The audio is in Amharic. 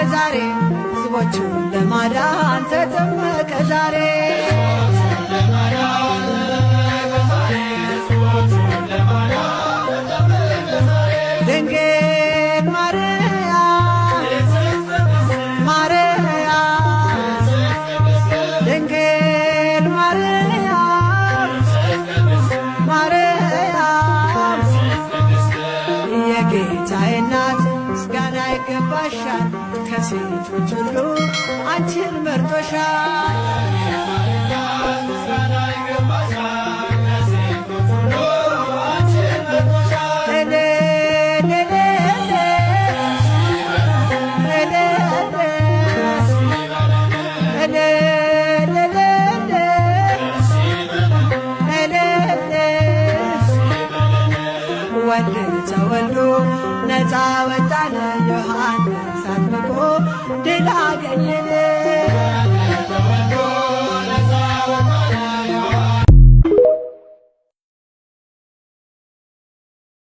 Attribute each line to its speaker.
Speaker 1: ዛሬ፣ ሕዝቦቹን ለማዳን ተጠመቀ ዛሬ። ድንግል ማርያም ማርያም፣ ድንግል ማርያም ማርያም፣ የጌታዬ እናት ምስጋና ይገባሻል፣ ከሴቶች ሁሉ አንቺን መርጦሻል። እልል እልል እልል እልል እልል እልል። ወልድ ተወልዶ ነፃ ወጣን፣ ዮሐንስ አጥምቆ ድል አገኘን።